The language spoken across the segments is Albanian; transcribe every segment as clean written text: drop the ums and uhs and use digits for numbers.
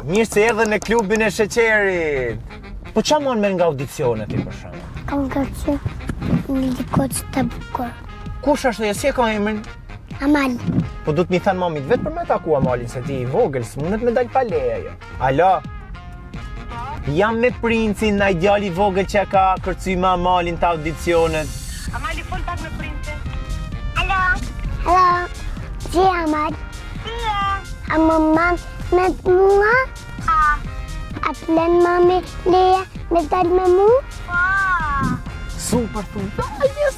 Mirë se erdhe në klubin e sheqerit. Po ça mban mend nga audicionet ti për shembull? Kam kërcy një gocë të bukur. Kush është ajo, si e ka emrin? Amal. Po duhet me i thënë mamit vetë për me taku Amalin, se ti i vogël, s'mundet me dalë pa leje ajo. Alo? Jam me princin, ai djali i vogël që ka kërcy me Amalin te audicionet. Amali, fol pak me princin. Alo? Alo? Si Amal? Si je? A më man me mua? A. A të len mami leje me dal me mu? Po. Super, thu. Yes.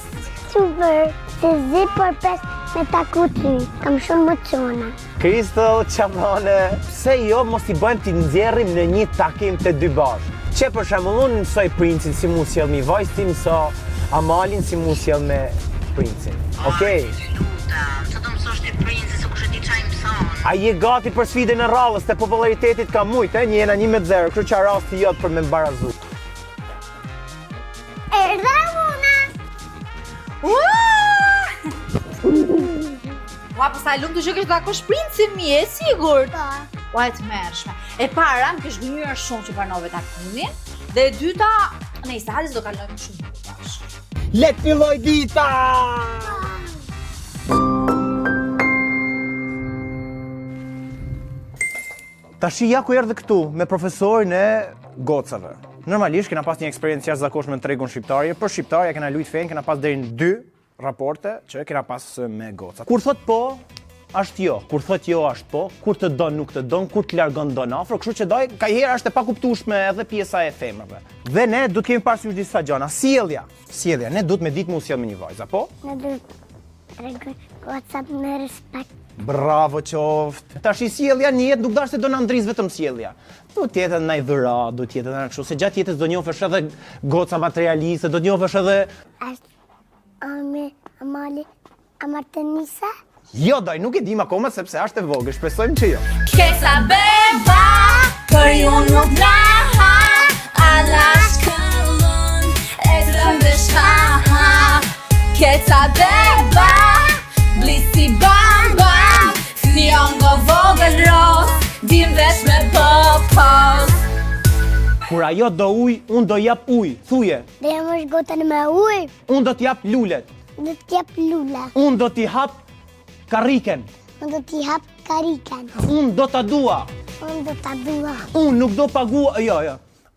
Super. Se zi po pres me taku ty. Kam shumë emocione. Kristel, ça bane, pse jo mos i bëjmë t'i nxjerrim në një takim të dy bashkë. Që për shembull unë mësoj princin si mu sjell me vajzë, ti mëso Amalin si mu sjell me princin. Okej. Të lutem, ça do mësosh ti princin se kush e di ça i mëson. A je gati për sfidën e radhës te popullaritetit ka mujt, e? Një jena 1-0, kështu që rasti jot për me barazu. Erdha una! Ua! Ua, po sa e lumtur që ke takuar princin mi, e sigurt? Po. Ua, e tmerrshme. E para, më ke zhgënjyer shumë që pranove takimin, dhe e dyta, nejse, hajde se do kalojmë shumë bukur bashkë. Le të filloj dita! Tashi ja ku erdhe këtu me profesorin e gocave. Normalisht kena pas një eksperiencë jashtëzakonshme në tregun shqiptar, për shqiptar ja kena lujt fenë, kena pas deri në dy raporte që kena pas me goca. Kur thot po, është jo, kur thot jo është po, kur të don nuk të don, kur të largon don afër, kështu që daj kajherë është e pakuptueshme edhe pjesa e femrave. Dhe ne duhet kemi parasysh disa gjëra, sjellja, sjellja, ne duhet me ditë mu sjell me një vajzë, apo? Ne duhet tregoj gocat me respekt. Bravo qoftë. Tashi sjellja në jetë nuk dash se do na ndris vetëm sjellja. Do të jetë edhe ndaj dhuratë, do të jetë edhe kështu, se gjatë jetës do njohësh edhe goca materialiste, do të njohësh edhe Është Ami, Amali, Amartenisa? Jo, daj, nuk e dim akoma sepse është e vogël, shpresojmë që jo. Kesa beba, për ju nuk na ha, Alash këllën, e të ndëshka ha. Kesa beba, blisi bam bam, Fjongo vogël ros, dim veç me popos. Kur ajo do ujë, unë do jap ujë, thuje. Do ja mbush gotën me ujë. Unë do t'jap lulet. Do t'jap lule. Unë do t'i hap karriken. Unë do t'i hap karriken. Unë do ta dua. Unë do ta dua. Unë nuk do paguaj, jo, jo.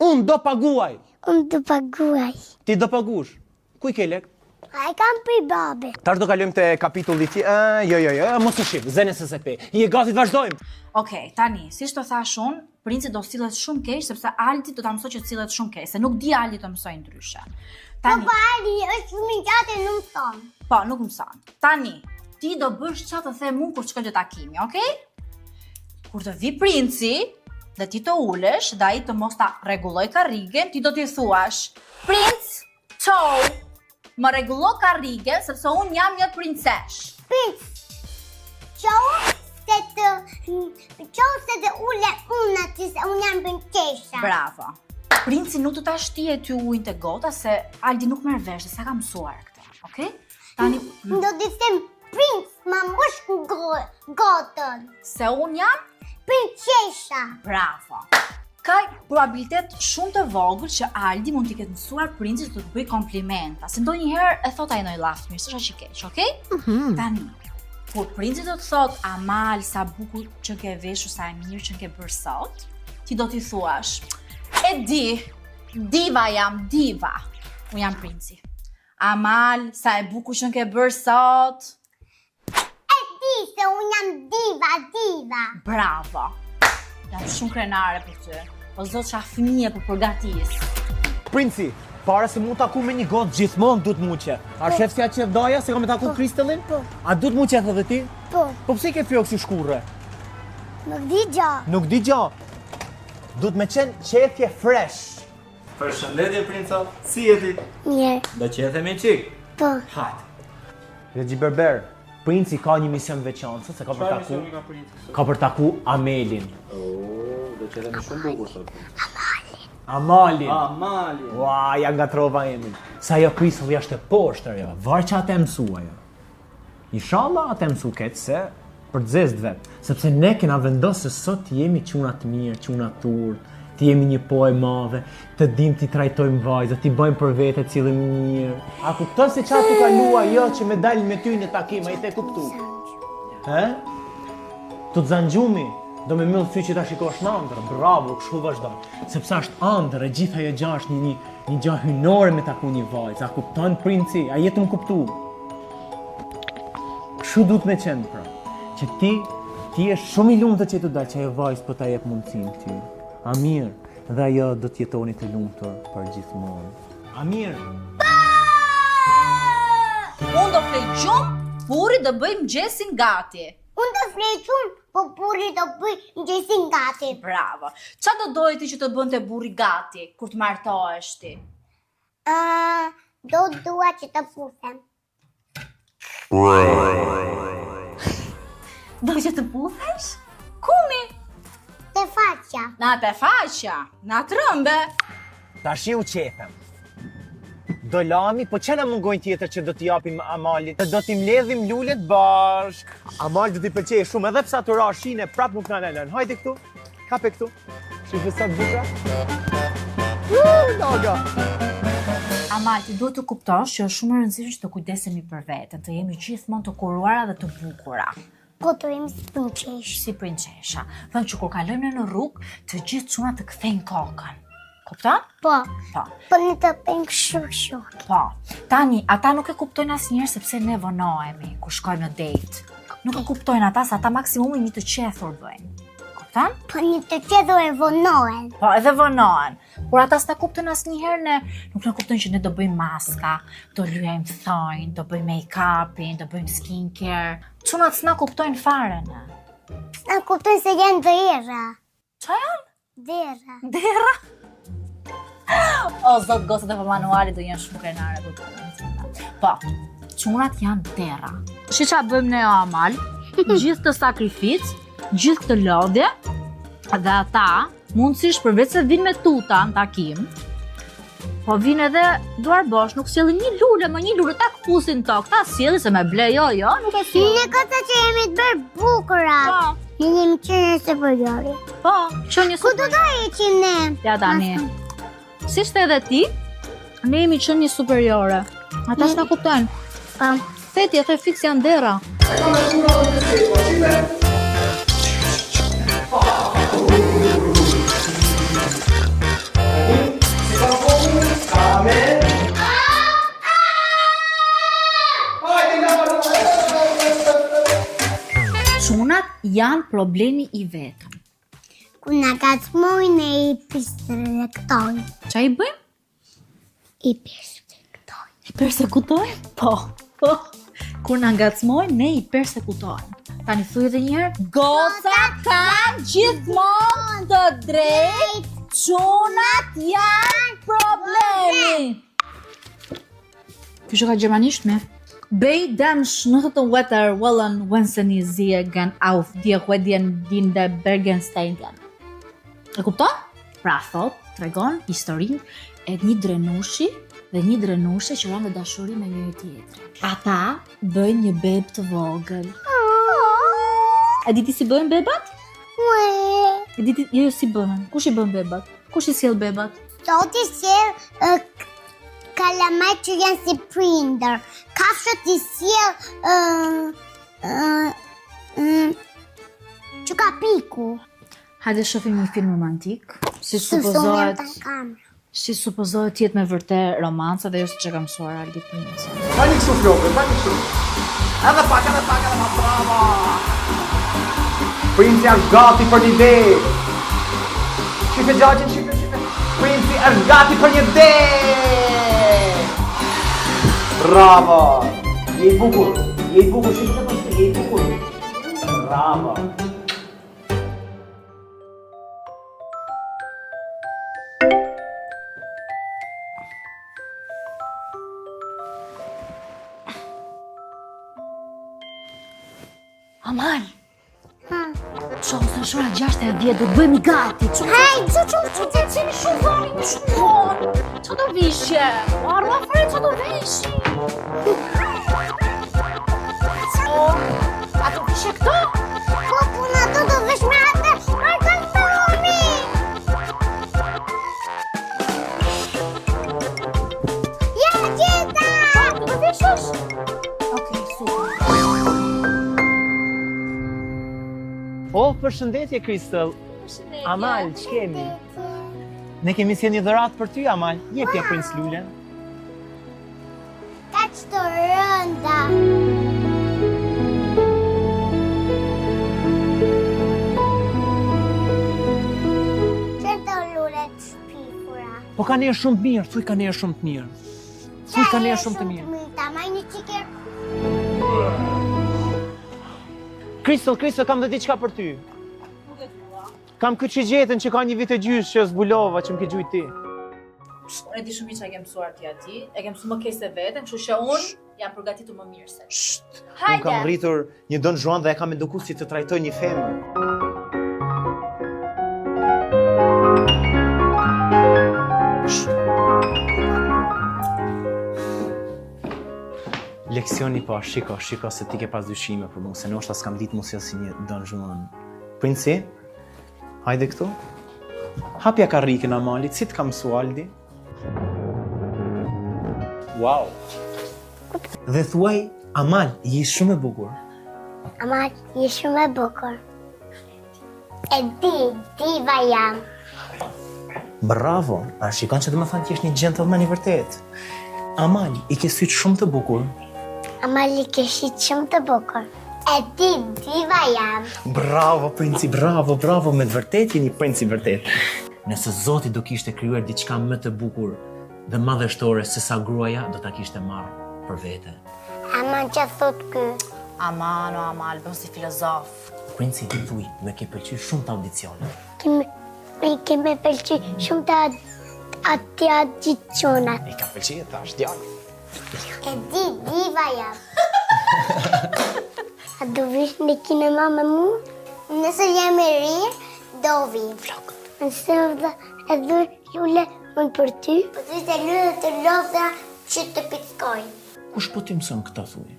Unë do paguaj. Unë do paguaj. Ti do pagush. Ku i ke lek? A e kam prej babe. Tash do kalojmë te kapitulli ti, ë, jo, jo, jo, mos e shih, zëne se se pe. Je gati të vazhdojmë. Okej, tani, siç të thash unë, Princi do sillet shumë keq sepse Aldi do ta mësojë që të sillet shumë keq, se nuk di Aldi të mësojë ndryshe. Tani, po, po Aldi është shumë i gjatë e nuk mëson. Po, nuk mëson. Tani, ti do bësh çfarë të them unë kur të shkojë te takimi, okay? Kur të vi princi dhe ti të ulesh dhe ai të mos ta rregulloj karrigen, ti do t'i thuash, "Princ, Çohu, më rregullo karrigen sepse unë jam një princeshë. Princ, çohu se të çohu se të ulem unë aty se unë jam princesha. Bravo. Princi nuk do ta shtije ty ujin te gota se Aldi nuk merr vesh dhe s'e ka mësuar këtë, okay? Tani do t'i them princ, ma mbush gotën. Se unë jam princesha. Bravo. Ka probabilitet shumë të vogël që Aldi mund t'i ketë mësuar princit të të bëjë komplimenta, se ndonjëherë e thot ai ndonjë llaf të mirë, s'është aq i keq, okay? Mm -hmm. Tani, kur princi do të thot Amal sa bukur që ke veshur, sa e mirë që ke bërë sot, ti do t'i thuash, e di, diva jam, diva. Unë jam princi. Amal, sa e bukur që ke bërë sot. E di se unë jam diva, diva. Bravo. Jam shumë krenare për ty. O zot ça fëmije po përgatis. Princi, para se mu taku me një gotë gjithmonë duhet mu qeth. A shef si a qeth daja se ka me taku po, Kristelin? Po. A duhet mu qeth edhe ti? Po. Po pse i ke flokë si shkurre? Nuk di gja. Nuk di gja. Duhet me qenë qethje fresh. Përshëndetje princo, si je ti? Mirë. Do qethemi çik? Po. Hajt. Regji Berber, princi ka një mision veçantë, se ka për taku. Ka princi? Ka për taku Amelin. Oh, do qethemi shumë bukur sot. Amalin. Amalin. Amalin. Ua, ja ngatrova emrin. Sa ajo Kristel është e poshtër ajo. Var që atë e mësu ajo. Inshallah atë e mësu keq se. Për të zezë të vet. Sepse ne kena vendosë se sot të jemi çuna të mirë, çuna të urtë, të jemi një po e madhe, të dim t'i trajtojmë vajzat, t'i bëjmë për vete, të sillemi mirë. A kupton se ça tu kalu ajo që me dalë me ty në takim, a je tu e kuptu? He? Të të zanë gjumi, do me myllë sy që ta shikosh në andërr, bravo, kështu vazhdo. Sepse është andërr, e gjitha ajo gja është një, një, një gja hyjnore me taku një vajzë, a kupton princi, a je tu më kuptu? Kështu duhet me qenë pra, që ti, ti je shumë i lumtur që tu dalë, që ajo vajzë po ta jep mundësinë ty. A mirë, dhe ajo do të jetoni të lumtur për gjithmonë. A mirë? Unë do flej gjumë, burri do bëj mëngjesin gati. Unë do flej gjumë, po burri do bëj mëngjesin gati. Bravo. Ça do doje ti që të bënte burri gati, kur të martohesh ti? Uh, do dua që të puthem. Do që të puthesh? Ku mi? Te faqja. Na te faqja, na trëmbe. Tashi u qethem. Do lami, po ça na mungojnë tjetër që do t'i japim Amalit? Do t'i mbledhim lulet bashk. Amal do t'i pëlqejë shumë, edhe pse ato ra shine, prap nuk na lënë. Hajde këtu, kape këtu. Shife sa të bukura. Laga. Amal, ti duhet të kuptosh që është shumë e rëndësishme që të kujdesemi për veten, të jemi gjithmonë të kuruara dhe të bukura. Po të jemi si princesha. Si princesha. Thonë që kur kalojmë ne në rrugë, të gjithë çunat të kthejnë kokën. Kupton? Po. Po. Po ne të bëjmë kështu kështu. Po. Tani, ata nuk e kuptojnë asnjëherë sepse ne vonohemi kur shkojmë në date. Nuk e kuptojnë ata se ata maksimumi një të qethur bëjnë. Kupton? Po një të qethur e vonohen. Po, edhe vonohen. Por ata s'na kuptojnë asnjëherë ne, nuk na kuptojnë që ne do bëjmë maska, do lyejmë thonjtë, do bëjmë make-upin, do bëjmë skincare. Çunat s'na kuptojnë fare ne. S'na kuptojnë se janë derra. Ça janë? Derra. Derra? O, zot, gocat e manualit do jenë shumë krenare për punën time. Po, çunat janë derra. Shi ça bëjmë ne o Amal, gjithë këtë sakrificë, gjithë këtë lodhje, dhe ata, Mundësisht përveç se vinë me tuta në takim, po vinë edhe duarbosh, nuk sjellin një lule, më një lule ta këpusin tokë, ta sjellin se me ble, jo, jo, nuk e sjellin. Ne goca që jemi të bërë bukura. Po. Ne jemi qenie superiore. Po, qenie Ku do të heqim ne? Ja tani. Siç the edhe ti, ne jemi qenie superiore. Ata s'na kuptojnë. Po. The ti, e the fiks janë derra. Çunat janë problemi i vetëm. Kur na ngacmojnë ne i persektojmë. Ça i bëjmë? I persekutojmë. I persekutojmë? Po, po. Kur na ngacmojnë, ne i persekutojmë. Tani thuj edhe një herë, gocat kanë gjithmonë të drejtë, çunat janë problemi. Kjo që ka gjermanisht me? Bei dem schlechten Wetter wollen Wensen sie auf die Redien in de Bergen steigen. E kupton? Pra thot, tregon historinë e një drenushi dhe një drenushe që ranë në dashuri me njëri tjetrin. Ata bëjnë një beb të vogël. A di ti si bëhen bebat? Ue. E di ti, jo, jo, si bëhen. Kush i bën bebat? Kush i sjell bebat? Zoti sjell kalamajt që janë si prindër. Kafshët i sjell që ka piku. Hajde shohim një film romantik. Si supozohet si supozohet të jetë me vërtet romanca dhe jo siç e ka mësuar Aldi Princi. Bani kështu flokët, bani kështu. Edhe pak, edhe pak, edhe pak, bravo. Princi është gati për një date. Shife xhaxhin, shife, shife. Princi është gati për një date. Bravo. Je i bukur, je i bukur, shife të pasë, je i bukur. Bravo. Amal! Ha. Ço, se është ora 6 e 10, do të bëhemi gati. Ço, Hej! ço, ço, ço, ço, jemi shumë vonë, jemi shumë vonë. Ça do vishje? O, harrova fare, ça do vishje? O, a do vishje? Veshe këto? Po, puna të do vesh me atë, për kostumi. Ja, gjeta! Po, do veshësh? Okej, super. O, përshëndetje, Kristel. Përshëndetje. Amal, ç'kemi? Ne kemi sjellë një dhuratë për ty, Amal. Jepja Princ Lulen. Kaq të rënda. Që të lule të shpifura. Po ka erë shumë të mirë, thuj ka erë shumë të mirë. Thuj ka erë shumë të mirë. Ta marr një çikë. Kristel, Kristel, kam dhe diçka për ty. Kam këtë shigjetën që ka një vit e gjysë që zbulova që më ke gjujt ti. Unë e di shumë mirë çfarë ke mësuar ti aty. E ke mësuar më keq se veten, kështu që unë jam përgatitur më mirë se. Sht, Hajde. unë kam rritur një Don Juan dhe e kam eduku si të trajtoj një femër. Sht. Leksioni pa, shiko, shiko se ti ke pas dyshime për mua, se ndoshta s'kam ditë mu sjell si një Don Juan. Princi, hajde këtu. Hapja karrikën Amalit, si të ka mësu Aldi? Wow. Dhe thuaj, Amal, je shumë e bukur. Amal, je shumë e bukur. E di, diva jam. Bravo, a shikon që do më thënë që je një gentleman i vërtet. Amal, i ke sytë shumë të bukur. Amal, i ke sytë shumë të bukur. E di, diva jam. Bravo, princi, bravo, bravo, me të vërtet je një princ i vërtet. Nëse Zoti do kishte krijuar diçka më të bukur dhe madhështore se sa gruaja, do ta kishte marrë për vete. Aman që thot ky? Aman, o Amal, bën si filozof. Princi, thuj, më ke pëlqyer shumë te audicionet. Keme, me ke me pëlqy shumë të aty audicionat. I ka pëlqyer tash djalë. E di, diva jam. A do vish në kinema me mu? Nëse jam i ri, do vi. Flok. Nëse dhe edhe lule unë për ty. Po ty të lule të lodha që të pickoj. Kush po t'i mëson këto thuj?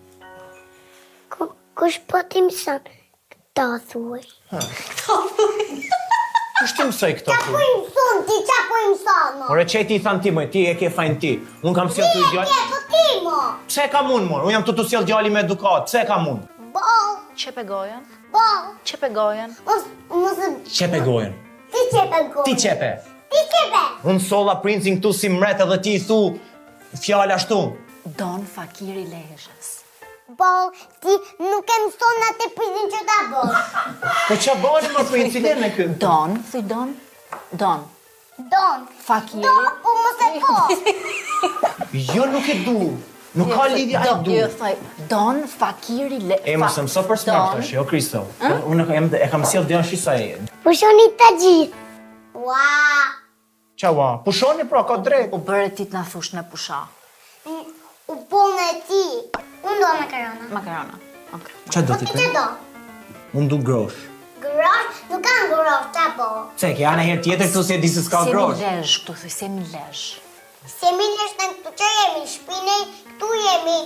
Ku, kush po t'i mëson këto thuj? Kush t'i mësoi këto Po thuj? i mëson ti, qa po i mëson? mo? Ore çe ti i than ti moj, ti e ke fajin ti. Unë kam sjell ty Ti e djalë. ke, po ti mo! Pse e kam unë mor? Unë jam të të sjell djali me edukat. Pse e kam unë? Bol, Qepe gojën, bol, qepe gojën. mos, mos, Qepe gojën. ti qepe gojën. Ti qepe. Ti qepe! Unë solla princin këtu si mret edhe ti i thu fjalë ashtu. Don fakiri Lezhës. Bol, ti nuk e mëson atë princin që ta bësh. Po ça bën më princi le me kë? Don, thuj don, don. Don. Fakiri. Don, po mos e po. Jo nuk e du. Nuk ka lidhje ai Don, du. Jo, thuj, don fakiri le. E mos e mëso për smart tash, jo Kristo. Unë e kam e kam sjell djalë shi sa e. Pushoni të gjithë. Ua. Qa ua? Pushoni pra, ka drejt. U bëre ti të na thush në pusha. U bone ti. Unë do makarona. Makarona. Okej. Qa do Po ti ti pe? që do? Unë du grosh. Grosh? Nuk kanë grosh, qa po? Pse, ke ana herë tjetër këtu se e di se s'ka Si jemi grosh. Lezhë këtu, thuj, si jemi Lezhë. Se mi në shtën këtu që jemi, shpine, këtu jemi,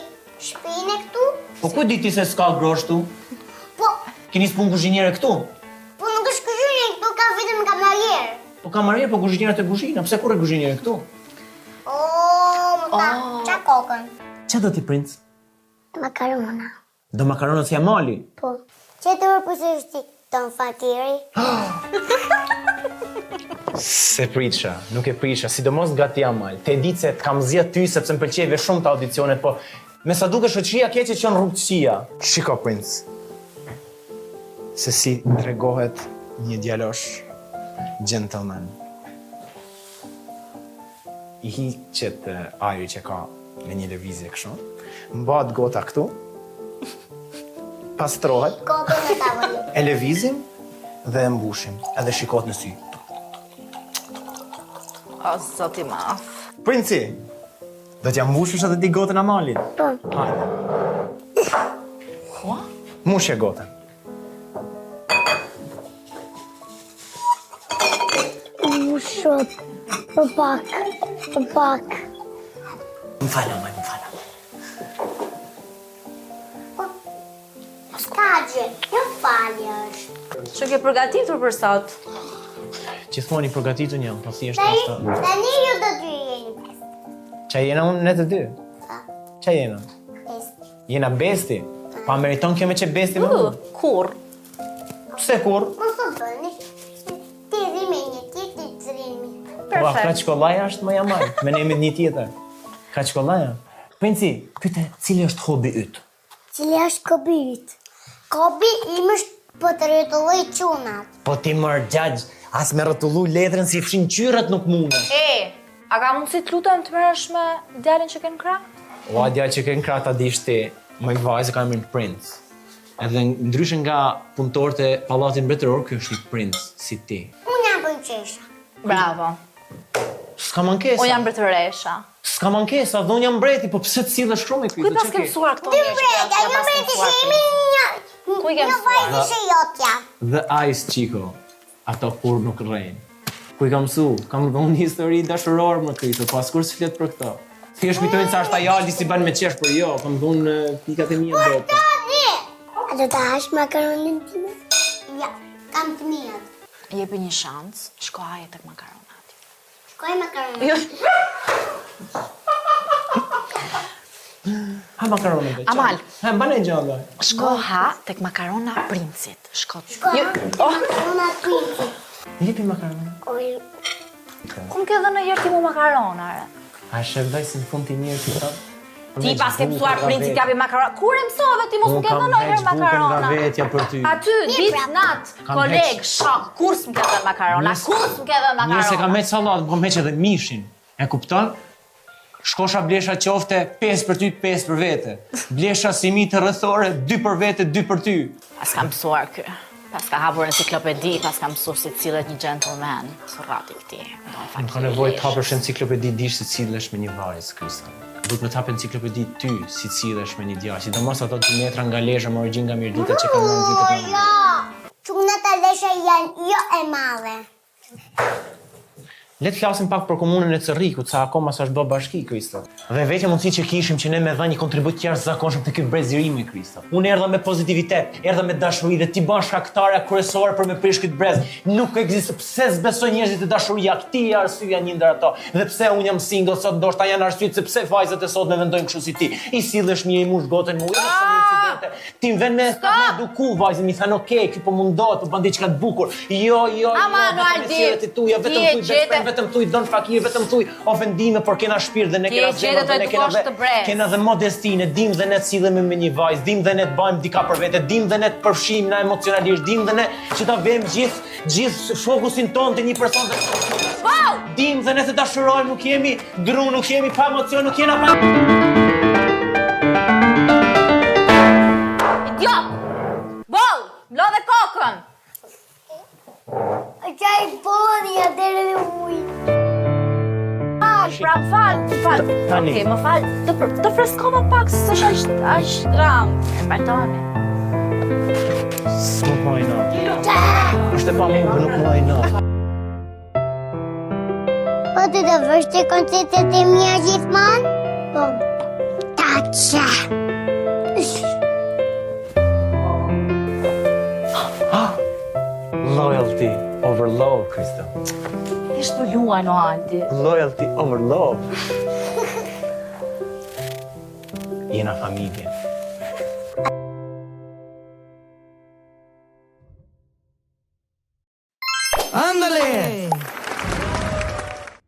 shpine këtu. Po ku di ti se s'ka grosh tu? Po, Keni punë kuzhiniere këtu? po nuk është kuzhine këtu, ka vetëm kamarier. Po kamarier, po kuzhiniere te kuzhina, pse ku rri kuzhiniere këtu? O, më tha, qa kokën? Qa do ti princ? Makarona. Do makarona si Amali. Po. Që të përpësësh ti, Don Fakiri? Se prisha, nuk e prisha, sidomos nga ti Amal. Te di se të kam zgjedh ty sepse më pëlqejve shumë të audicionet, po me sa duke shoqëria keqe që në rrugë të këqija. Shiko princ. Se si tregohet një djalosh gentleman. I hiqet eh, ajri që ka me një lëvizje kështu. Mbahet gota këtu. Pastrohet. Kokën në tavolinë. E lëvizim dhe e mbushim, edhe shikohet në sy. O, zoti madh. Princi, do t'ja mbushësh edhe ti gotën Amalit? Po. Hajde. Ua? Mushje gotën. Mushot. Po pak. Po pak. Më fal, Amal, më fal. Ka. Mesazhe, jo falje është. Që ke përgatitur për sot? Gjithmonë i përgatitur jam, po thjesht Tani, është. tani ju do të jeni best. Ça jena unë ne të dy? Ça jena? Best. Jena besti. Pa meriton kjo me qe besti me mua. Kurr. Pse kurr? Mos u bëni. Ti rri me një tjetër, ti rri me. Ua, Perfekt. kaq kollaj është më jamaj, me ne me një tjetër. Kaq kollaj. Princi, pyte, cili është hobi yt? Cili është hobi yt? Hobi im është po të rrotulloj çunat. Po ti mër gjagj, as me rrotullu letrën si fshin qyrët nuk mundesh. E, a ka mundësi të lutem të merresh me djalin që ke në krah? Ua, djalë që ke në krah ta dish ti, moj vajzë ka emrin Princ. Edhe ndryshe nga punëtorët e Pallatit Mbretëror, ky është një princ si ti. Unë jam princesha. Bravo. S'kam ankesa. Unë jam mbretëresha. S'kam ankesa, dhe unë jam mbreti, po pse të sillesh kështu me Ku i paske mësuar këto Dy njerëz që mbreta, ja një paske mbreti mësuar që jemi një Ku i ke një mësuar? vajzë që jotja. The Ice Chico, ato kur nuk rrejnë. Ku i kam mësu, kam dhe unë histori dashurore më Kristo, po askur s'flet për këto. Thjesht kujtojnë se është Ajali si bën me qesh, por jo, kam dhe unë eh, pikat e mia në botë. Tani! A do të hash makaronin time? Ja, kam të mirat. Jepi një shans, shko haje tek makaronat. Shkoj makaronin. Jo. Ha makaronin veç. Amal. Ha, mbane gjë ndaj. Shko ha tek makarona princit. Shko. Shko Jo. ha tek makarona princit. Jepi makaronin. Oj, Ku më ke dhënë ndonjëherë ti mu makarona, re? A e shef daj si në fund ti mirë që thot? Ti paske mësuar princit t'japi makarona. Kur e mësove ti mos më ke dhënë ndonjëherë makarona? nga vetja për ty. Aty, ditë, natë, Kam koleg, heq. shok, kur s'më ke dhënë makarona, Mirë- kur s'më ke dhënë Mirë se kam makarona. heq sallat, po kam heq edhe mishin. E kupton? Shkosha blesha qofte 5 për ty, 5 për vete. Blesha simit rrethore, 2 për vete, 2 për ty. Pas ka mësuar ky. Pas ka hapur enciklopedi, pas ka mësuar si cillet një gentleman. Surrati këtij. Nuk ka nevojë të hapësh enciklopedi dish si sillesh me një vajzë, Krista. Duhet me të hap enciklopedi ty si sillesh me një djalë, sidomos ato 2 metra nga Lezha me origjinë nga Mirdita që kanë rënë vitet Jo, çunat e Lezhës janë jo e madhe. Le të flasim pak për komunën e Cërrikut, sa akoma s'është bë bashki, Kristo. Dhe vetëm mundësi që kishim që ne me dhënë një kontribut të jashtëzakonshëm te ky brez i ri, me Kristo. Unë erdha me pozitivitet, erdha me dashuri dhe ti bën shkaktarja kryesore për me prish këtë brez. Nuk ekziston pse s'besojnë njerëzit te dashuria, ti je arsyeja një ndër ato. Dhe pse unë jam single sot, ndoshta janë arsyet se pse vajzat e sotme mendojnë kështu si ti. I sillesh mirë, i mush gotën me ujë, edhe pse në incidente. Ti më vend me me eduku vajzën, mi thanë okay, ky po mundohet, po bën diçka të bukur. Jo, jo, jo, Aman, vetëm Aldi, e sjelljet e tuaja, ti vetëm e thuj best gjete- friend, vetëm thuj don fakir, vetëm thuj ofendime, por kena shpirt dhe ne Ti e kena gjete zemër të dhe ne kena edukosh dhe të brez. kena dhe modestinë, dim dhe ne të sillemi me një vajzë, dim dhe ne të bëjmë dika për vete, dim dhe ne të përfshijmë na emocionalisht, dim dhe ne që ta vëmë gjithë gjithë fokusin tonë te një person dhe Wow! dim dhe ne të dashurojmë, nuk jemi dru, nuk jemi pa emocion, nuk jena pa Idiot! Boll! Mblodhe kokën! Qaj boni ja deri në ujë. Fal, pra, më fal, më fal. Tani. Okej, më fal. Të, për- të freskova pak, se s'është aq aq dram. E pardoni. S'mund të marr inat. Është e pamundur, nuk marr inat. Po të të vësh të koncertet e mia gjithmonë? Po. Ta qa. Loyalty over love, Kristo. Thjesht po luan o Aldi. Loyalty over love. Jena familje.